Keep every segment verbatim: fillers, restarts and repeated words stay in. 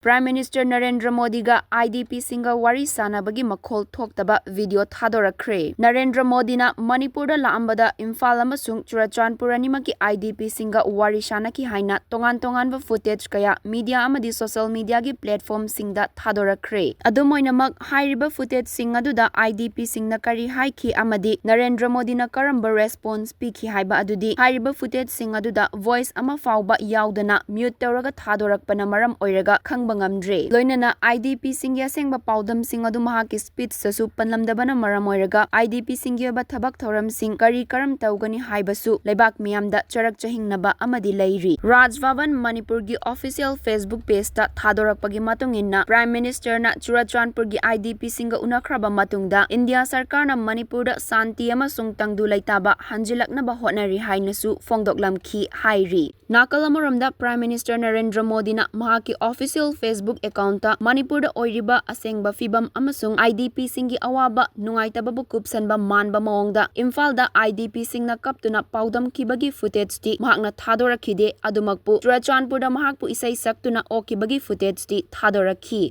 Prime Minister Narendra ꯃꯣꯗꯤꯒ IDPꯁꯤꯡꯒ ꯋꯥꯔꯤ ꯁꯥꯟꯅꯕꯒꯤ ꯃꯈꯣꯜ ꯊꯣꯛꯇꯕ video ꯊꯥꯗꯣꯔꯛꯈ꯭ꯔꯦ꯫ ꯅꯔꯦꯟꯗ꯭ꯔ ꯃꯣꯗꯤꯅ ꯃꯅꯤꯄꯨꯔꯗ ꯂꯥꯛꯑꯝꯕꯗ ꯏꯝꯐꯥꯜ ꯑꯃꯁꯨꯡ ꯆꯨꯔꯆꯥꯟꯄꯨꯔ ꯑꯅꯤꯃꯛꯀꯤ IDPꯁꯤꯡꯒ ꯋꯥꯔꯤ ꯁꯥꯟꯅꯈꯤ ꯍꯥꯏꯅ ꯇꯣꯉꯥꯟ ꯇꯣꯉꯥꯟꯕ footage ꯀꯌꯥ media ꯑꯃꯗꯤ social mediaꯒꯤ platformꯁꯤꯡꯗ ꯊꯥꯗꯣꯔꯛꯈ꯭ꯔꯦ꯫ ꯑꯗꯨꯝ ꯑꯣꯏꯅꯃꯛ, ꯍꯥꯏꯔꯤꯕ footageꯁꯤꯡ ꯑꯗꯨꯗ IDPꯁꯤꯡꯅ ꯀꯔꯤ ꯍꯥꯏꯈꯤ ꯑꯃꯗꯤ ꯅꯔꯦꯟꯗ꯭ꯔ ꯃꯣꯗꯤꯅ ꯀꯔꯝꯕ response ꯄꯤꯈꯤ ꯍꯥꯏꯕ ꯑꯗꯨꯗꯤ ꯍꯥꯏꯔꯤꯕ footageꯁꯤꯡ ꯑꯗꯨꯗ voice ꯑꯃ ꯐꯥꯎꯕ ꯌꯥꯎꯗꯅ mute ꯇꯧꯔꯒ ꯊꯥꯗꯣꯔꯛꯄꯅ ꯃꯔꯝ ꯑꯣꯏꯔꯒ ꯈꯪꯕ ꯉꯝꯗ꯭ꯔꯦ꯫ ꯂꯣꯏꯅꯅ IDPꯁꯤꯡꯒꯤ ꯑꯁꯦꯡꯕ ꯄꯥꯎꯗꯝꯁꯤꯡ ꯑꯗꯨ ꯃꯍꯥꯛꯀꯤ speechꯇꯁꯨ ꯄꯟꯂꯝꯗꯕꯅ ꯃꯔꯝ ꯑꯣꯏꯔꯒ IDPꯁꯤꯡꯒꯤ ꯑꯣꯏꯕ ꯊꯕꯛ ꯊꯧꯔꯝꯁꯤꯡ ꯀꯔꯤ ꯀꯔꯝ ꯇꯧꯒꯅꯤ ꯍꯥꯏꯕꯁꯨ ꯂꯩꯕꯥꯛ ꯃꯤꯌꯥꯝꯗ ꯆꯔꯛ ꯆꯍꯤꯡꯅꯕ ꯑꯃꯗꯤ ꯂꯩꯔꯤ꯫ ꯔꯥꯖ ꯚꯕꯟ ꯃꯅꯤꯄꯨꯔꯒꯤ official Facebook pageꯇ ꯊꯥꯗꯣꯔꯛꯄꯒꯤ ꯃꯇꯨꯡ ꯏꯟꯅ, Prime Ministerꯅ ꯆꯨꯔꯆꯥꯟꯄꯨꯔꯒꯤ IDPꯁꯤꯡꯒ ꯎꯅꯈ꯭ꯔꯕ ꯃꯇꯨꯡꯗ ꯏꯟꯗꯤꯌꯥ ꯁꯔꯀꯥꯔꯅ ꯃꯅꯤꯄꯨꯔꯗ ꯁꯥꯟꯇꯤ ꯑꯃꯁꯨꯡ ꯇꯪꯗꯨ ꯂꯩꯇꯥꯕ ꯍꯟꯖꯤꯜꯂꯛꯅꯕ ꯍꯣꯠꯅꯔꯤ ꯍꯥꯏꯅꯁꯨ ꯐꯣꯡꯗꯣꯛꯂꯝꯈꯤ ꯍꯥꯏꯔꯤ꯫ ꯅꯥꯀꯜ ꯑꯃꯔꯣꯝꯗ, Prime Minister ꯅꯔꯦꯟꯗ꯭ꯔ ꯃꯣꯗꯤꯅ ꯃꯍꯥꯛꯀꯤ official Facebook accountꯇ ꯃꯅꯤꯄꯨꯔꯗ ꯑꯣꯏꯔꯤꯕ ꯑꯁꯦꯡꯕ ꯐꯤꯕꯝ ꯑꯃꯁꯨꯡ IDPꯁꯤꯡꯒꯤ ꯑꯋꯥꯕ ꯅꯨꯡꯉꯥꯏꯇꯕꯕꯨ ꯀꯨꯞꯁꯟꯕ ꯃꯥꯟꯕ ꯃꯑꯣꯡꯗ ꯏꯝꯐꯥꯜꯗ IDPꯁꯤꯡꯅ ꯀꯞꯇꯨꯅ ꯄꯥꯎꯗꯝꯈꯤꯕꯒꯤ footageꯇꯤ ꯃꯍꯥꯛꯅ ꯊꯥꯗꯣꯔꯛꯈꯤꯗꯦ꯫ ꯑꯗꯨꯃꯛꯄꯨ, ꯆꯨꯔꯆꯥꯟꯄꯨꯔꯗ ꯃꯍꯥꯛꯄꯨ ꯏꯁꯩ ꯁꯛꯇꯨꯅ ꯑꯣꯛꯈꯤꯕꯒꯤ footageꯇꯤ ꯊꯥꯗꯣꯔꯛꯈꯤ꯫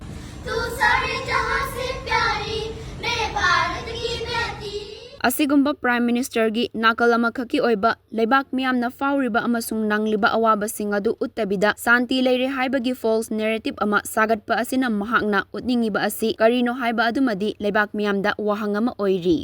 तू सारे जहां से प्यारी, मेरे भारत की बेटी। ꯑꯁꯤꯒꯨꯝꯕ Prime Ministerꯒꯤ ꯅꯥꯀꯜ ꯑꯃꯈꯛꯀꯤ ꯑꯣꯏꯕ ꯂꯩꯕꯥꯛ ꯃꯤꯌꯥꯝꯅ ꯐꯥꯎꯔꯤꯕ ꯑꯃꯁꯨꯡ ꯅꯪꯂꯤꯕ ꯑꯋꯥꯕꯁꯤꯡ ꯑꯗꯨ ꯎꯠꯇꯕꯤꯗ ꯁꯥꯟꯇꯤ ꯂꯩꯔꯦ ꯍꯥꯏꯕꯒꯤ false narrative ꯑꯃ ꯁꯥꯒꯠꯄ ꯑꯁꯤꯅ ꯃꯍꯥꯛꯅ ꯎꯠꯅꯤꯡꯉꯤꯕ ꯑꯁꯤ ꯀꯔꯤꯅꯣ ꯍꯥꯏꯕ ꯑꯗꯨꯃꯗꯤ ꯂꯩꯕꯥꯛ ꯃꯤꯌꯥꯝꯗ ꯋꯥꯍꯪ ꯑꯃ ꯑꯣꯏꯔꯤ꯫